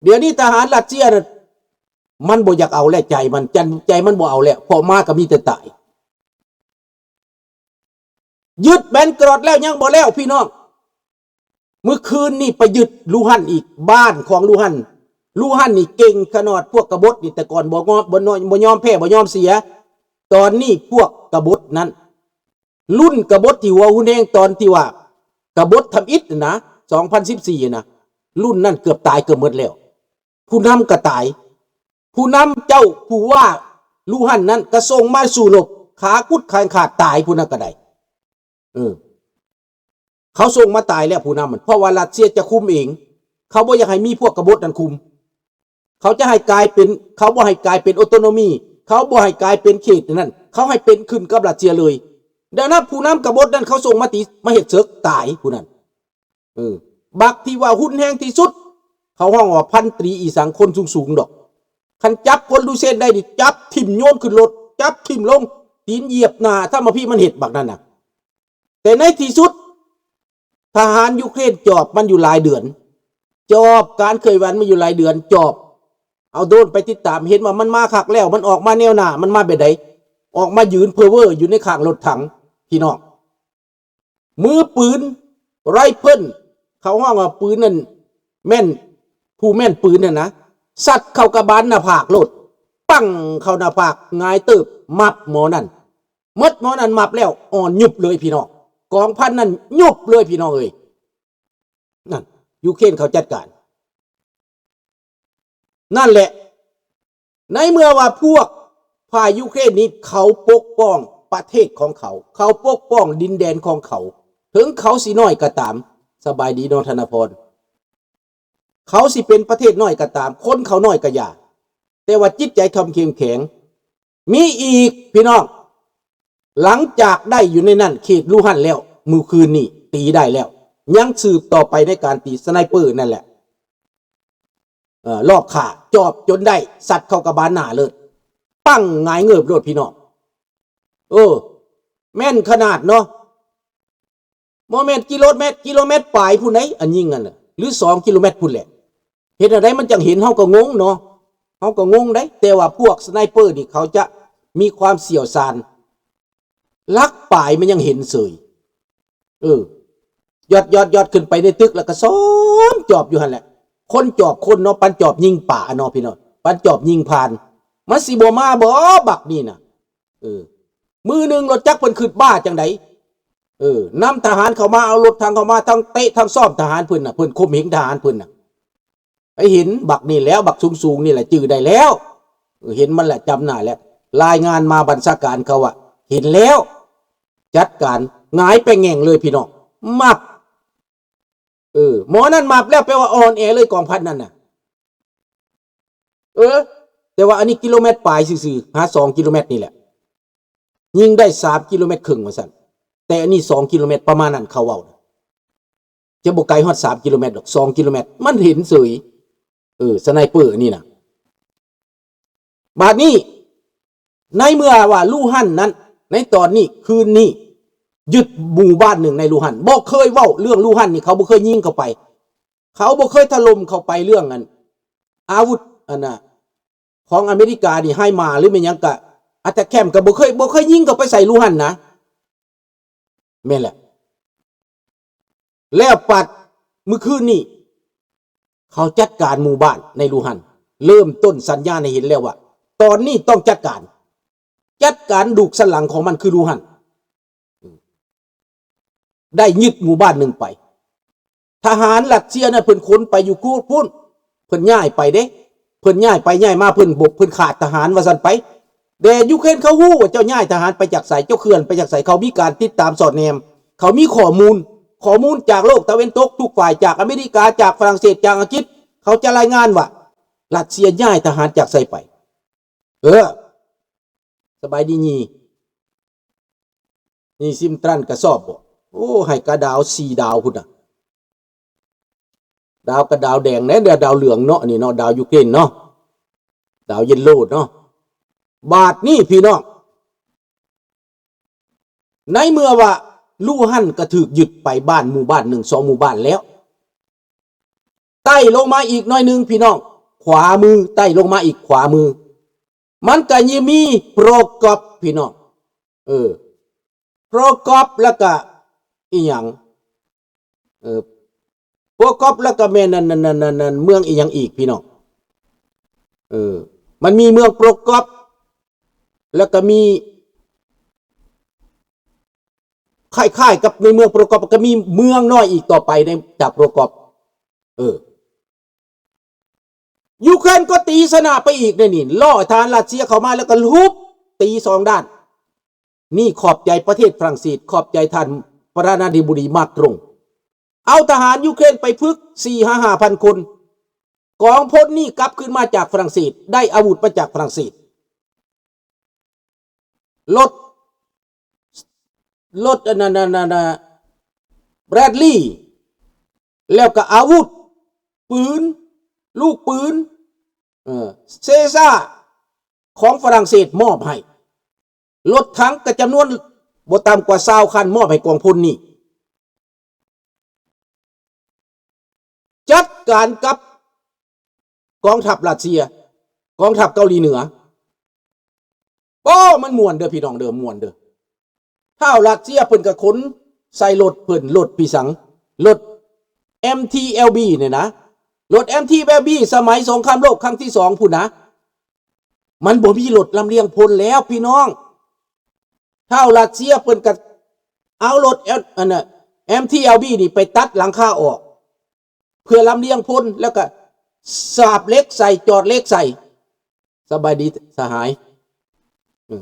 ດຽວນີ້ທະຫານຣັດເຊຍນັ້ນ ມັນບໍ່ຢາກເອົາແລ້ວ ໃຈມັນ ໃຈມັນບໍ່ເອົາແລ້ວ ເພາະມາກໍມີແຕ່ຕາຍ. ຍຶດແບນກຣອດແລ້ວຍັງບໍ່ແລ້ວພີ່ນ້ອງ. ມື້ຄືນນີ້ໄປຍຶດລູຮັນອີກ ບ້ານຂອງລູຮັນ. ລູຮັນນີ້ເກັ່ງຂະໜາດ ພວກກະບົດນີ້ ແຕ່ກ່ອນບໍ່ງອມ ບໍ່ຍອມ ບໍ່ຍອມແພ້ ບໍ່ຍອມເສຍ. ຕອນນີ້ພວກກະບົດນັ້ນ ລຸ້ນກະບົດທີ່ຫົວຮຸນແຮງ ຕອນທີ່ວ່າກະບົດທຳອິດນະ ສອງພັນສິບສີ່ນະ ລຸ້ນນັ້ນເກືອບຕາຍເກືອບໝົດແລ້ວ. ຜູ້ນຳກໍຕາຍ ຜູ້ນຳເຈົ້າຜູ້ວ່າລູຮັນນັ້ນກໍສົ່ງມາສູ້ລົບ ຂາກຸດແຂນຂາດຕາຍ ຜູ້ນັ້ນກໍໄດ້. ເອີ ເຂົາສົ່ງມາຕາຍແລ້ວຜູ້ນຳມັນ ເພາະວ່າຣັດເຊຍຈະຄຸມເອງ. ເຂົາບໍ່ຢາກໃຫ້ມີພວກກະບົດນັ້ນຄຸມ. ເຂົາຈະໃຫ້ກາຍເປັນ ເຂົາບໍ່ໃຫ້ກາຍເປັນໂອໂຕໂນມີ ເຂົາບໍ່ໃຫ້ກາຍເປັນເຂດນັ້ນ ເຂົາໃຫ້ເປັນຂຶ້ນກັບຣັດເຊຍເລີຍ. ດັ່ງນັ້ນຜູ້ນຳກະບົດນັ້ນເຂົາສົ່ງມາຕີ ມາເຮັດເສິກຕາຍຜູ້ນັ້ນ. ເອີ ບັກທີ່ວ່າຮຸນແຮງທີ່ສຸດ ເຂົາຮ້ອງວ່າພັນຕີອີສັງ ຄົນສູງໆດອກ. ຄັນຈັບຄົນດູເຊນໄດ້ນີ້ ຈັບຖິ້ມໂຍນຂຶ້ນລົດ ຈັບຖິ້ມລົງ ຕີນຢຽບໜ້າ ທຳມະພີມັນເຮັດບັກນັ້ນນະ. ແຕ່ໃນທີ່ສຸດ ທະຫານຢູເຄຣນຈອບມັນຢູ່ຫຼາຍເດືອນ ຈອບການເຄື່ອນໄຫວມັນຢູ່ຫຼາຍເດືອນ ຈອບ ເອົາໂດຣນໄປຕິດຕາມ ເຫັນວ່າມັນມາຄັກແລ້ວ ມັນອອກມາແນວໜ້າ ມັນມາແບບໃດ ອອກມາຢືນເພີເວີຢູ່ໃນຂ້າງລົດຖັງ ພີ່ນ້ອງ. ມືປືນໄຣເຟິນ ເຂົາຮ້ອງວ່າປືນນັ້ນແມ່ນ ຜູ້ແມ່ນປືນຫັ້ນນະ ຊັດເຂົ້າກະບານໜ້າຜາກໂລດ ປັ້ງເຂົ້າໜ້າຜາກ ຫງາຍເຕີບ ມັບໝໍນັ້ນ. ໝົດໝໍນັ້ນມັບແລ້ວ ອ່ອນຍຸບເລີຍພີ່ນ້ອງ ກອງພັນນັ້ນຍຸບເລີຍພີ່ນ້ອງເອີຍ. ນັ້ນ ຢູເຄຣນເຂົາຈັດການ. ນັ້ນແຫຼະ ໃນເມື່ອວ່າພວກຝ່າຍຢູເຄຣນນີ້ ເຂົາປົກປ້ອງປະເທດຂອງເຂົາ ເຂົາປົກປ້ອງດິນແດນຂອງເຂົາ ເຖິງເຂົາຊິນ້ອຍກໍຕາມ. ສະບາຍດີເນາະ ທະນະພອນ. ເຂົາຊິເປັນປະເທດນ້ອຍກໍຕາມ ຄົນເຂົານ້ອຍກໍຢ່າ ແຕ່ວ່າຈິດໃຈເຂົາເຂັ້ມແຂງ. ມີອີກພີ່ນ້ອງ ຫຼັງຈາກໄດ້ຢູ່ໃນນັ້ນ ເຂດລູຮັນແລ້ວ ມື້ຄືນນີ້ຕີໄດ້ແລ້ວ ຍັງສືບຕໍ່ໄປໃນການຕີສະໄນເປີນັ້ນແຫຼະ. ເອີ ລອບຂ້າ ຈອບຈົນໄດ້ ຊັດເຂົ້າກະບານໜ້າເລີດ ປັ້ງ ຫງາຍເງີບໂລດພີ່ນ້ອງ. ເອີ ແມ່ນຂະໜາດເນາະ. ບໍ່ແມ່ນກິໂລແມັດ ກິໂລແມັດປາຍພຸ້ນໃດ໋ ອັນຍິງຫັ້ນນະ ຫຼື ສອງກິໂລແມັດພຸ້ນແຫຼະ. ເຮັດແນວໃດມັນຈັ່ງເຫັນ ເຮົາກໍງົງເນາະ ເຮົາກໍງົງໄດ໋. ແຕ່ວ່າພວກສະໄນເປີນີ້ ເຂົາຈະມີຄວາມຊ່ຽວຊານ ຫຼັກປາຍມັນຍັງເຫັນເສີຍ. ເອີ ຢອດໆໆຂຶ້ນໄປໃນຕຶກ ແລ້ວກໍຊ້ອມຈອບຢູ່ຫັ້ນແຫຼະ. ຄົນຈອບຄົນເນາະ ປານຈອບຍິງປາເນາະພີ່ນ້ອງ ປານຈອບຍິງຜ່ານ. ມັນຊິບໍ່ມາບໍ່ ບັກນີ້ນະ? ເອີ ມື້ໜຶ່ງລົດຈັກເພິ່ນຄຶດບ້າຈັ່ງໃດ? ເອີ ນຳທະຫານເຂົ້າມາ ເອົາລົດຖັງເຂົ້າມາ ທັງເຕະທັງຊ້ອມທະຫານເພິ່ນນະ ເພິ່ນຂົ່ມເຫງທະຫານເພິ່ນນະ. ໄປເຫັນບັກນີ້ແລ້ວ ບັກສູງໆນີ້ແຫຼະ ຈື່ໄດ້ແລ້ວ. ເອີ ເຫັນມັນແຫຼະ ຈຳໜ້າແລ້ວ. ລາຍງານມາບັນຊາການເຂົາວ່າ ເຫັນແລ້ວ ຈັດການ ຫງາຍແປງແງ່ງເລີຍພີ່ນ້ອງ ມັບ. ເອີ ໝໍນັ້ນມັບແລ້ວ ແປວ່າອ່ອນແອເລີຍກອງພັນນັ້ນນະ. ເອີ ແຕ່ວ່າອັນນີ້ກິໂລແມັດປາຍຊື່ໆ ຫາສອງກິໂລແມັດນີ້ແຫຼະ ຍິງໄດ້ສາມກິໂລແມັດເຄິ່ງວ່າຊັ້ນ. ແຕ່ອັນນີ້ສອງກິໂລແມັດປະມານນັ້ນ ເຂົາເວົ້ານະ ຈະບໍ່ໄກຮອດສາມກິໂລແມັດດອກ ສອງກິໂລແມັດ ມັນເຫັນເສີຍ. ເອີ ສະໄນເປີອັນນີ້ນະ. ບາດນີ້ ໃນເມື່ອວ່າລູຮັນນັ້ນ ໃນຕອນນີ້ ຄືນນີ້ ຍຶດໝູ່ບ້ານໜຶ່ງໃນລູຮັນ ບໍ່ເຄີຍເວົ້າເລື່ອງລູຮັນນີ້ ເຂົາບໍ່ເຄີຍຍິງເຂົ້າໄປ ເຂົາບໍ່ເຄີຍຖະຫຼົ່ມເຂົ້າໄປເລື່ອງອັນ ອາວຸດອັນນ່າ ຂອງອາເມລິການີ້ ໄຮມາ ຫຼືແມ່ນຫຍັງກະ ອາຕາແຄມ ກໍບໍ່ເຄີຍ ບໍ່ເຄີຍຍິງເຂົ້າໄປໃສ່ລູຮັນນະ. ແມ່ນແຫຼະ ແລ້ວປາດມື້ຄືນນີ້ ເຂົາຈັດການໝູ່ບ້ານໃນລູຮັນ ເລີ່ມຕົ້ນສັນຍານໃຫ້ເຫັນແລ້ວວ່າ ຕອນນີ້ຕ້ອງຈັດການ ຈັດການລູກສັນຫຼັງຂອງມັນຄືລູຮັນ. ໄດ້ຍຶດໝູ່ບ້ານໜຶ່ງໄປ. ທະຫານຣັດເຊຍນັ້ນເພິ່ນຂົນໄປຢູ່ພຸ້ນ ເພິ່ນຍ້າຍໄປເດ້ ເພິ່ນຍ້າຍໄປຍ້າຍມາ ເພິ່ນບົກ ເພິ່ນຂາດທະຫານວ່າຊັ້ນໄປ. ແຕ່ຢູເຄຣນເຂົາຮູ້ວ່າເຈົ້າຍ້າຍທະຫານໄປຈາກໃສ ເຈົ້າເຄື່ອນໄປຈາກໃສ ເຂົາມີການຕິດຕາມສອດແນມ ເຂົາມີຂໍ້ມູນ ຂໍ້ມູນຈາກໂລກຕາເວັນຕົກທຸກຝ່າຍ ຈາກອາເມລິກາ ຈາກຝຣັ່ງເສດ ຈາກອັງກິດ ເຂົາຈະລາຍງານວ່າຣັດເຊຍຍ້າຍທະຫານຈາກໃສໄປ. ເອີ ສະບາຍດີນີ້ ນີ້ຊິມຕຣັນກະຊອບບໍ? ໂອ້ ໃຫ້ກະດາວສີ່ດາວພຸ້ນນະ ດາວກະດາວແດງແດ່ ດາວເຫຼືອງເນາະ ອັນນີ້ເນາະ ດາວຢູເຄຣນເນາະ ດາວເຢນໂລເນາະ. ບາດນີ້ພີ່ນ້ອງ ໃນເມື່ອວ່າລູຮັນກະຖືກຍຶດໄປ ບ້ານໝູ່ບ້ານໜຶ່ງສອງໝູ່ບ້ານແລ້ວ ໄຕ່ລົງມາອີກໜ້ອຍໜຶ່ງພີ່ນ້ອງ ຂວາມື ໃຕ້ລົງມາອີກຂວາມື ມັນກະຍັງມີໂປຣກອບ ພີ່ນ້ອງ ເອີ ໂປຣກອບ ແລ້ວກະອີ່ຫຍັງ ເອີ ໂປຣກອບ ແລ້ວກະແມ່ນ ອັນ ອັນ ເມືອງອີ່ຫຍັງອີກ ພີ່ນ້ອງ ເອີ ມັນມີເມືອງໂປຣກອບ ແລ້ວກະມີ ຄ້າຍໆກັບໃນເມືອງໂປຣກອບ ກະມີເມືອງນ້ອຍອີກຕໍ່ໄປໃນ ຈາກໂປຣກອບ ເອີ ຢູເຄຣນກໍຕີຊະນະໄປອີກໃນນີ້ ລໍທະຫານຣັດເຊຍເຂົ້າມາ ແລ້ວກໍທຸບຕີສອງດ້ານ. ນີ້ຂອບໃຈປະເທດຝຣັ່ງເສດ ຂອບໃຈທ່ານປະທານາທິບໍດີມາກຣອງ ເອົາທະຫານຢູເຄຣນໄປຝຶກສີ່ຫາຫ້າພັນຄົນ. ກອງພົນນີ້ກັບຄືນມາຈາກຝຣັ່ງເສດ ໄດ້ອາວຸດມາຈາກຝຣັ່ງເສດ. ລົດ ລົດອັນນັ້ນ ອັນນັ້ນ ອັນນັ້ນ ແບຣດລີ ແລ້ວກໍອາວຸດ ປືນ ລູກປືນ ເອີ ເຊຊາ ຂອງຝຣັ່ງເສດມອບໃຫ້. ລົດຖັງກໍຈຳນວນບໍ່ຕ່ຳກວ່າຊາວຄັນ ມອບໃຫ້ກອງພົນນີ້. ຈັດການກັບກອງທັບຣັດເຊຍ ກອງທັບເກົາຫຼີເໜືອ. ໂອ້ ມັນມ່ວນເດີພີ່ນ້ອງເດີ ມ່ວນເດີ. ທ້າວຣັດເຊຍເພິ່ນກໍຂົນໃສ່ລົດເພິ່ນ ລົດປີສັງ ລົດ ເອັມທີແອລບີ ນີ້ນະ ລົດ ເອັມທີແອລບີ ສະໄໝສົງຄາມໂລກຄັ້ງທີສອງພຸ້ນນະ. ມັນບໍ່ມີລົດລຳລຽງພົນແລ້ວພີ່ນ້ອງ. ທ້າວຣັດເຊຍເພິ່ນກໍເອົາລົດ ແອມ ອັນນ່າ ເອັມທີແອລບີ ນີ້ໄປຕັດຫຼັງຄາອອກ ເພື່ອລຳລຽງພົນ ແລ້ວກໍສາບເຫຼັກໃສ່ ຈອດເຫຼັກໃສ່. ສະບາຍດີສະຫາຍ. ເອີ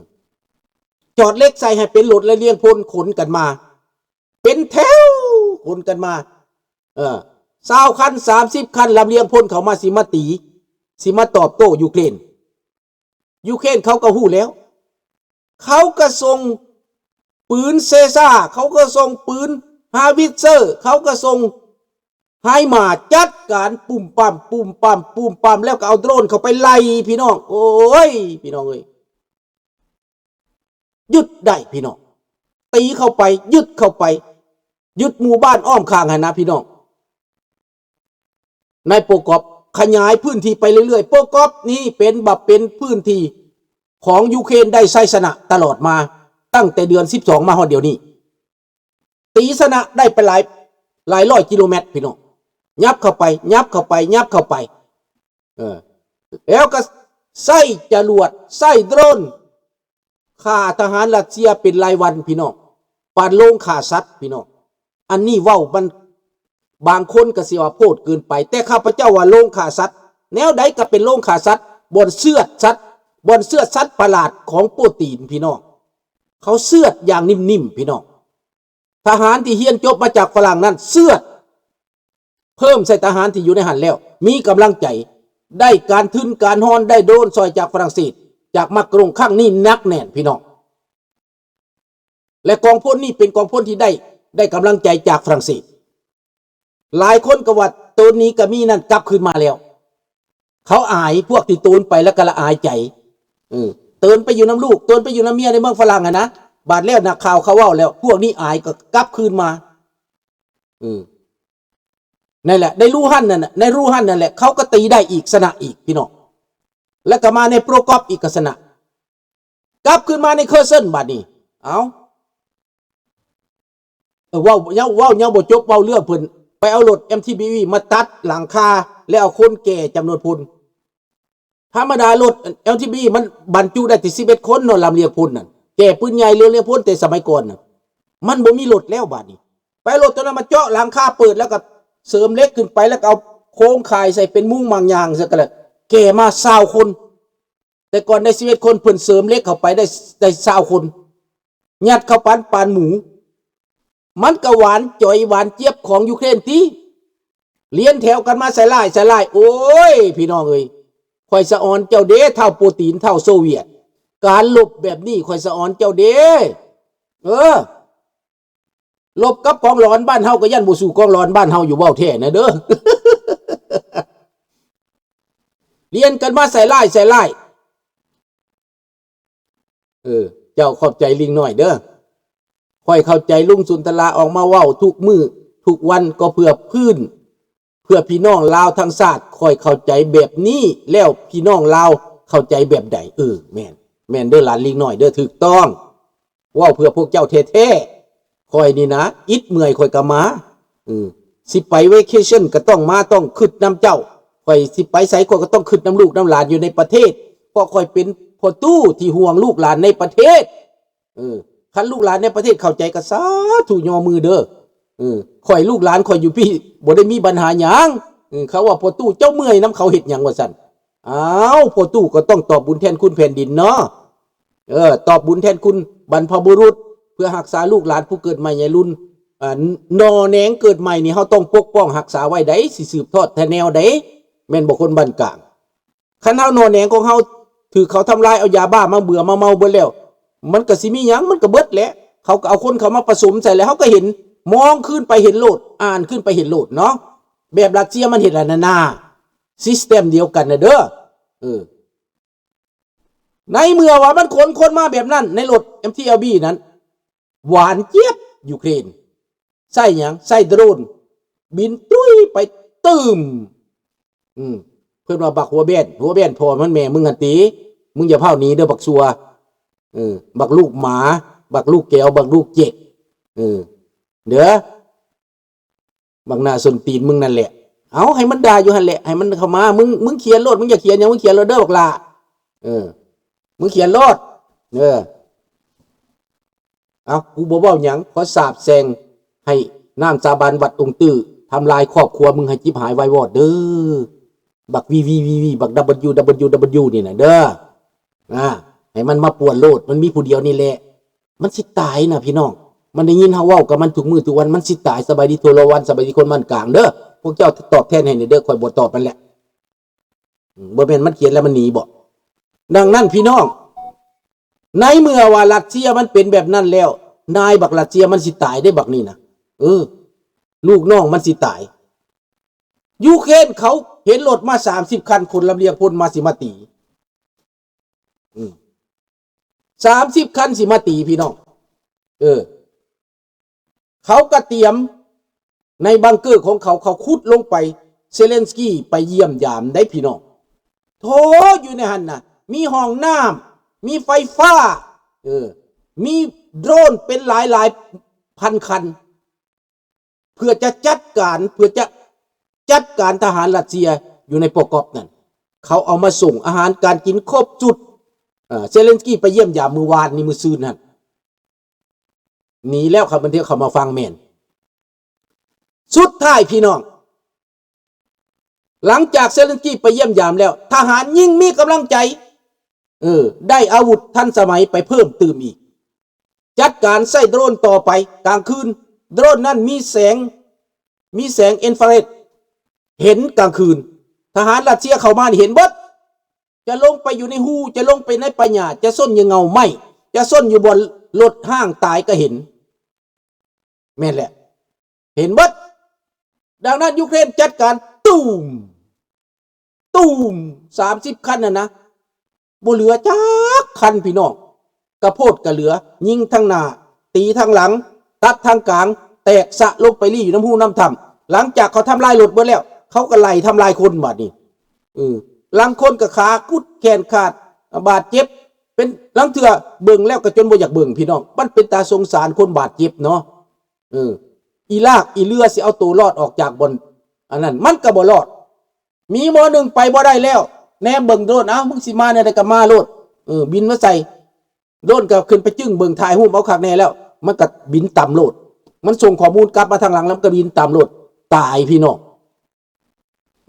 ຈອດເຫຼັກໃສ່ໃຫ້ເປັນລົດລຳລຽງພົນ ຂົນກັນມາ ເປັນແຖວຂົນກັນມາ ເອີ ຊາວຄັນ ສາມສິບຄັນ ລຳລຽງພົນເຂົ້າມາ ຊິມາຕີ ຊິມາຕອບໂຕ້ຢູເຄຣນ. ຢູເຄຣນເຂົາກໍຮູ້ແລ້ວ ເຂົາກໍສົ່ງປືນເຊຊາ ເຂົາກໍສົ່ງປືນຮາວິດເຊີ ເຂົາກໍສົ່ງໄຮມາ ຈັດການປຸ້ມປ້ຳ ປຸ້ມປ້ຳ ປຸ້ມປ້ຳ ແລ້ວກໍເອົາໂດຣນເຂົ້າໄປໄລ່ພີ່ນ້ອງ. ໂອ້ຍ ພີ່ນ້ອງເອີຍ ຍຶດໄດ້ພີ່ນ້ອງ ຕີເຂົ້າໄປ ຍຶດເຂົ້າໄປ ຍຶດໝູ່ບ້ານອ້ອມຂ້າງຫັ້ນນະພີ່ນ້ອງ. ໃນໂປຣກອບ ຂະຫຍາຍພື້ນທີ່ໄປເລື້ອຍໆ. ໂປຣກອບນີ້ເປັນ ແບບເປັນພື້ນທີ່ຂອງຢູເຄຣນໄດ້ໄຊຊະນະຕະຫຼອດມາ ຕັ້ງແຕ່ເດືອນສິບສອງມາຮອດດຽວນີ້. ຕີຊະນະໄດ້ໄປຫຼາຍ ຫຼາຍຮ້ອຍກິໂລແມັດພີ່ນ້ອງ. ຫຍັບເຂົ້າໄປ ຫຍັບເຂົ້າໄປ ຫຍັບເຂົ້າໄປ ເອີ ແລ້ວກໍໃຊ້ຈະຫຼວດ ໃຊ້ໂດຣນ ຂ້າທະຫານຣັດເຊຍເປັນລາຍວັນພີ່ນ້ອງ ປານໂລງຂ້າສັດພີ່ນ້ອງ. ອັນນີ້ເວົ້າມັນ ບາງຄົນກໍຊິວ່າໂພດເກີນໄປ ແຕ່ຂ້າພະເຈົ້າວ່າໂລງຂ້າສັດ ແນວໃດກໍເປັນໂລງຂ້າສັດ ບ່ອນເຊືອດສັດ ບ່ອນເຊືອດສັດປະຫຼາດຂອງໂປຕີນພີ່ນ້ອງ. ເຂົາເຊືອດຢ່າງນິ່ມໆ ພີ່ນ້ອງ. ທະຫານທີ່ຮຽນຈົບມາຈາກຝຣັ່ງນັ້ນເຊືອດ ເພີ່ມໃສ່ທະຫານທີ່ຢູ່ໃນຫັ້ນແລ້ວ ມີກຳລັງໃຈ ໄດ້ການທຶນການຮອນ ໄດ້ໂດຣນຊ່ອຍຈາກຝຣັ່ງເສດ ຈາກມາກຣອງ ຄັ້ງນີ້ໜັກແໜ້ນພີ່ນ້ອງ. ແລະ ກອງພົນນີ້ເປັນກອງພົນທີ່ໄດ້ ໄດ້ກຳລັງໃຈຈາກຝຣັ່ງເສດ. ຫຼາຍຄົນກໍວ່າໂຕນໜີກະມີນັ້ນກັບຄືນມາແລ້ວ ເຂົາອາຍ ພວກທີ່ໂຕນໄປແລ້ວກໍລະອາຍໃຈ ເອີ ໂຕນໄປຢູ່ນຳລູກ ໂຕນໄປຢູ່ນຳເມຍໃນເມືອງຝຣັ່ງຫັ້ນນະ. ບາດແລ້ວນັກຂ່າວເຂົາເວົ້າແລ້ວ ພວກນີ້ອາຍກໍກັບຄືນມາ. ເອີ ນັ້ນແຫຼະ ໃນຣູຮັນນັ້ນນະ ໃນຣູຮັນນັ້ນແຫຼະ ເຂົາກໍຕີໄດ້ອີກ ຊະນະອີກພີ່ນ້ອງ. ແລ້ວກໍມາໃນໂປຣກອບອີກກໍຊະນະ ກັບຄືນມາໃນເຄີເຊິນບາດນີ້. ເອົ້າ ເອີ ເວົ້າ ເວົ້າ ເວົ້າຍັງບໍ່ຈົບ ເວົ້າເລື່ອງເພິ່ນໄປເອົາລົດ ເອັມທີບີວີ ມາຕັດຫຼັງຄາ ແລ້ວເອົາຄົນແກ່ຈຳນວນພົນ. ທຳມະດາລົດ ເອັມທີບີ ມັນບັນຈຸໄດ້ແຕ່ສິບເອັດຄົນເນາະ ລຳລຽງພົນນັ້ນ ແກ່ປືນໃຫຍ່ ລຳລຽງພົນແຕ່ສະໄໝກ່ອນນັ້ນ ມັນບໍ່ມີລົດແລ້ວບາດນີ້. ໄປເອົາລົດຕົວນັ້ນມາເຈາະຫຼັງຄາ ເປີດແລ້ວກໍເສີມເຫຼັກຂຶ້ນໄປ ແລ້ວກໍເອົາໂຄງຂ່າຍໃສ່ເປັນມຸງໝາກຍາງ ຊະກໍແລ້ວ ແກ່ມາຊາວຄົນ. ແຕ່ກ່ອນໄດ້ສິບເອັດຄົນ ເພິ່ນເສີມເຫຼັກເຂົ້າໄປໄດ້ ໄດ້ຊາວຄົນ ຍັດເຂົ້າປານ ປານໝູ. ມັນກະຫວານຈ່ອຍຫວານຈຽບຂອງຢູເຄຣນຕິ ລຽນແຖວກັນມາໃສ່ຮ້າຍ ໃສ່ຮ້າຍ. ໂອ້ຍ ພີ່ນ້ອງເອີຍ ຂ້ອຍສະອອນເຈົ້າເດ້ ທ້າວໂປຕີນ ທ້າວໂຊວຽດ ການລົບແບບນີ້ ຂ້ອຍສະອອນເຈົ້າເດ້. ເອີ ລົບກັບກອງຫຼອນບ້ານເຮົາກໍຢ້ານບໍ່ສູ້ກອງຫຼອນບ້ານເຮົາຢູ່ ເວົ້າແທ້ນະເດີ. ລຽນກັນມາໃສ່ຮ້າຍ ໃສ່ຮ້າຍ. ເອີ ເຈົ້າຂອບໃຈລິງນ້ອຍເດີ. ຂ້ອຍເຂົ້າໃຈລຸງສຸນທະລາອອກມາເວົ້າທຸກມື້ທຸກວັນ ກໍເພື່ອຟື້ນ ເພື່ອພີ່ນ້ອງລາວທັງຊາດ. ຂ້ອຍເຂົ້າໃຈແບບນີ້ ແລ້ວພີ່ນ້ອງລາວເຂົ້າໃຈແບບໃດ? ເອີ ແມ່ນ ແມ່ນເດີ ຫຼານລິງນ້ອຍເດີ ຖືກຕ້ອງ. ເວົ້າເພື່ອພວກເຈົ້າແທ້ໆ. ຂ້ອຍນີ້ນະ ອິດເມື່ອຍຂ້ອຍກໍມາ. ເອີ ຊິໄປເວເຄຊັນກໍຕ້ອງມາ ຕ້ອງຄິດນຳເຈົ້າ. ຂ້ອຍຊິໄປໃສ ຂ້ອຍກໍຕ້ອງຄິດນຳລູກນຳຫຼານຢູ່ໃນປະເທດ ເພາະຂ້ອຍເປັນພໍ່ຕູ້ທີ່ຫ່ວງລູກຫຼານໃນປະເທດ. ເອີ ຄັນລູກຫຼານໃນປະເທດເຂົ້າໃຈກໍສາທຸຍໍມືເດີ. ເອີ ຂ້ອຍລູກຫຼານຂ້ອຍຢູ່ພີ້ ບໍ່ໄດ້ມີບັນຫາຫຍັງ. ເອີ ເຂົາວ່າພໍ່ຕູ້ເຈົ້າເມື່ອຍນຳເຂົາເຮັດຫຍັງວ່າຊັ້ນ. ອ້າວ ພໍ່ຕູ້ກໍຕ້ອງຕອບບຸນແທນຄຸນແຜ່ນດິນເນາະ. ເອີ ຕອບບຸນແທນຄຸນບັນພະບຸລຸດ ເພື່ອຮັກສາລູກຫຼານຜູ້ເກີດໃໝ່ໃນລຸ້ນ. ອາ ໜໍ່ແໜງເກີດໃໝ່ນີ້ ເຮົາຕ້ອງປົກປ້ອງຮັກສາໄວ້ໃດ໋ ຊິສືບທອດແຕ່ແນວໃດ໋ ແມ່ນບໍ່ຄົນບ້ານກາງ? ຄັນເຮົາໜໍ່ແໜງຂອງເຮົາຖືກເຂົາທຳລາຍ ເອົາຢາບ້າມາເບື່ອມາເມົາເບິດແລ້ວ ມັນກໍຊິມີຫຍັງ? ມັນກໍເບິດແຫຼະ. ເຂົາກໍເອົາຄົນເຂົ້າມາປະສົມໃສ່ແລ້ວ ເຮົາກໍເຫັນ ມອງຄືນໄປເຫັນໂລດ ອ່ານຄືນໄປເຫັນໂລດເນາະ. ແບບຣັດເຊຍມັນເຮັດລະນານາ ຊິສເຕັມດຽວກັນນະເດີ. ເອີ ໃນເມື່ອວ່າມັນຂົນຄົນມາແບບນັ້ນ ໃນລົດ ເອັມທີແອລບີ ນັ້ນ ຫວານຈຽບ ຢູເຄຣນ. ໃຊ້ຫຍັງ? ໃຊ້ໂດຣນ ບິນຕຸ້ຍໄປ ຕຶ້ມ. ອືມ ເພິ່ນວ່າບັກຫົວແບນ ຫົວແບນພໍ່ມັນແມ່ມຶງຫັ້ນຕິ ມຶງຢ່າພ້າວໜີເດີບັກຊົ່ວ. ເອີ ບັກລູກໝາ ບັກລູກແກວ ບັກລູກເຈັກ ເອີ ເດີ ບັກໜ້າສົ້ນຕີນມຶງນັ້ນແຫຼະ. ເອົາ ໃຫ້ມັນດ່າຢູ່ຫັ້ນແຫຼະ ໃຫ້ມັນເຂົ້າມາ. ມຶງ ມຶງຂຽນໂລດ ມຶງຢາກຂຽນຫຍັງ ມຶງຂຽນໂລດເດີບັກຫຼ້າ. ເອີ ມຶງຂຽນໂລດ. ເອີ ເອົາ ກູບໍ່ເວົ້າຫຍັງ ຂໍສາບແຊ່ງໃຫ້ນ້ຳສາບານວັດອົງຕື້ ທຳລາຍຄອບຄົວມຶງໃຫ້ຈິບຫາຍວາຍວອດເດີ ບັກວີວີວີວີ ບັກດັບເບິນຢູດັບເບິນຢູດັບເບິນຢູນີ້ນະເດີ. ອາ ໃຫ້ມັນມາປ່ວນໂລດ ມັນມີຜູ້ດຽວນີ້ແຫຼະ. ມັນຊິຕາຍນະພີ່ນ້ອງ ມັນໄດ້ຍິນເຮົາເວົ້າກັບມັນທຸກມື້ທຸກວັນ ມັນຊິຕາຍ. ສະບາຍດີທົ່ວລະວັນ ສະບາຍດີຄົນບ້ານກາງເດີ. ພວກເຈົ້າຕອບແທນໃຫ້ແດ່ເດີ ຂ້ອຍບໍ່ຕອບມັນແຫຼະ. ອືມ ບໍ່ແມ່ນມັນຂຽນແລ້ວມັນໜີບໍ? ດັ່ງນັ້ນພີ່ນ້ອງ ໃນເມື່ອວ່າຣັດເຊຍມັນເປັນແບບນັ້ນແລ້ວ ນາຍບັກຣັດເຊຍມັນຊິຕາຍເດ້ບັກນີ້ນະ. ເອີ ລູກນ້ອງມັນຊິຕາຍ. ຢູເຄຣນເຂົາເຫັນລົດມາສາມສິບຄັນ ຂົນລຳລຽງພົນມາ ຊິມາຕີ. ອືມ ສາມສິບຄັນຊິມາຕີພີ່ນ້ອງ. ເອີ ເຂົາກະຕຽມໃນບັງເກີຂອງເຂົາ ເຂົາຂຸດລົງໄປ. ເຊເລັນສກີໄປຢ້ຽມຢາມໄດ໋ພີ່ນ້ອງ. ໂທ້ ຢູ່ໃນຫັ້ນນະ ມີຫ້ອງນ້ຳ ມີໄຟຟ້າ ເອີ ມີໂດຣນເປັນຫຼາຍໆພັນຄັນ ເພື່ອຈະຈັດການ ເພື່ອຈະຈັດການທະຫານຣັດເຊຍຢູ່ໃນປອກອບນັ້ນ. ເຂົາເອົາມາສົ່ງອາຫານການກິນຄົບຊຸດ. ເອີ ເຊເລັນສກີໄປຢ້ຽມຢາມມື້ວານນີ້ ມື້ຊືນຫັ້ນ. ໜີແລ້ວ ຄັນມັນເທເຂົ້າມາຝັ່ງແມ່ນ. ສຸດທ້າຍພີ່ນ້ອງ ຫຼັງຈາກເຊເລັນສກີໄປຢ້ຽມຢາມແລ້ວ ທະຫານຍິ່ງມີກຳລັງໃຈ ເອີ ໄດ້ອາວຸດທັນສະໄໝໄປເພີ່ມຕື່ມອີກ. ຈັດການໃຊ້ໂດຣນຕໍ່ໄປກາງຄືນ. ໂດຣນນັ້ນມີແສງ ມີແສງອິນຟາເຣັດ ເຫັນກາງຄືນ. ທະຫານຣັດເຊຍເຂົ້າມານີ້ເຫັນເບິດ. ຈະລົງໄປຢູ່ໃນຮູ ຈະລົງໄປໃນປ່າຫຍ້າ ຈະຊົນຢູ່ເຫງົ້າໄມ້ ຈະຊົນຢູ່ບ່ອນລົດຮ້າງຕາຍກໍເຫັນ. ແມ່ນແຫຼະ ເຫັນເບິດ. ດັ່ງນັ້ນ ຢູເຄຣນຈັດການ ຕູມ ຕູມ ສາມສິບຄັນຫັ້ນນະ ບໍ່ເຫຼືອຈັກຄັນພີ່ນ້ອງ. ກະໂພດກະເຫຼືອ ຍິງທາງໜ້າ ຕີທາງຫຼັງ ຕັດທາງກາງ ແຕກສະລົງໄປລີ້ຢູ່ນຳຮູນຳຖ້ຳ. ຫຼັງຈາກເຂົາທຳລາຍລົດເບິດແລ້ວ ເຂົາກໍໄລ່ທຳລາຍຄົນບາດນີ້. ເອີ ລາງຄົນກໍຂາກຸດແຂນຂາດ ບາດເຈັບ ເປັນ ລາງເທື່ອເບິ່ງແລ້ວກໍຈົນບໍ່ຢາກເບິ່ງພີ່ນ້ອງ. ມັນເປັນຕາສົງສານຄົນບາດເຈັບເນາະ. ເອີ ອີລາກອີເລືອຊິເອົາໂຕລອດອອກຈາກບ່ອນອັນນັ້ນ ມັນກໍບໍ່ລອດ. ມີໝໍໜຶ່ງໄປບໍ່ໄດ້ແລ້ວ ແນມເບິ່ງໂດຣນ ເອົ້າ ມຶງຊິມາແນວໃດກໍມາໂລດ. ເອີ ບິນມາໃສ່ ໂດຣນກໍຂຶ້ນໄປຈຶ່ງເບິ່ງ ຖ່າຍຮູບເອົາຄັກແນ່ແລ້ວ ມັນກໍບິນຕຳໂລດ. ມັນສົ່ງຂໍ້ມູນກັບມາທາງຫຼັງ ແລ້ວມັນກໍບິນຕຳໂລດ ຕາຍພີ່ນ້ອງ.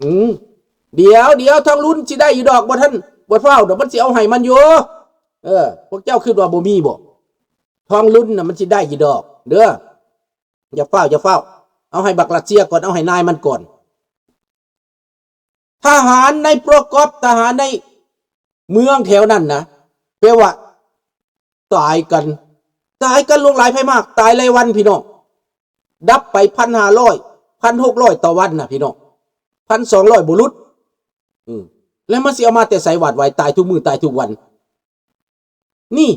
ອືມ ດຽວ ດຽວ ທອງລຸນຊິໄດ້ຢູ່ດອກ ບໍ່ທັນ ບໍ່ຟ້າວດອກ ມັນຊິເອົາໃຫ້ມັນຢູ່. ເອີ ພວກເຈົ້າຄິດວ່າບໍ່ມີບໍ? ທອງລຸນນະ ມັນຊິໄດ້ຢູ່ດອກເດີ. ຢ່າຟ້າວ ຢ່າຟ້າວ ເອົາໃຫ້ບັກຣັດເຊຍກ່ອນ ເອົາໃຫ້ນາຍມັນກ່ອນ. ທະຫານໃນໂປຣກອບ ທະຫານໃນເມືອງແຖວນັ້ນນະ ແປວ່າຕາຍກັນ ຕາຍກັນຫຼວງຫຼາຍໄພມາກ ຕາຍລາຍວັນພີ່ນ້ອງ. ດັບໄປພັນຫ້າຮ້ອຍ ພັນຫົກຮ້ອຍຕໍ່ວັນນະພີ່ນ້ອງ ພັນສອງຮ້ອຍບໍ່ຫຼຸດ. ອືມ ແລ້ວມັນຊິເອົາມາແຕ່ໃສ ຫວາດຫວາຍຕາຍທຸກມື້ຕາຍທຸກວັນ. ນີ້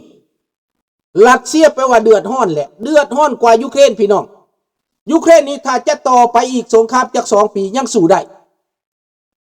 ຣັດເຊຍແປວ່າເດືອດຮ້ອນແຫຼະ ເດືອດຮ້ອນກວ່າຢູເຄຣນພີ່ນ້ອງ. ຢູເຄຣນນີ້ ຖ້າຈະຕໍ່ໄປອີກສົງຄາມຈັກສອງປີ ຍັງສູ້ໄດ້.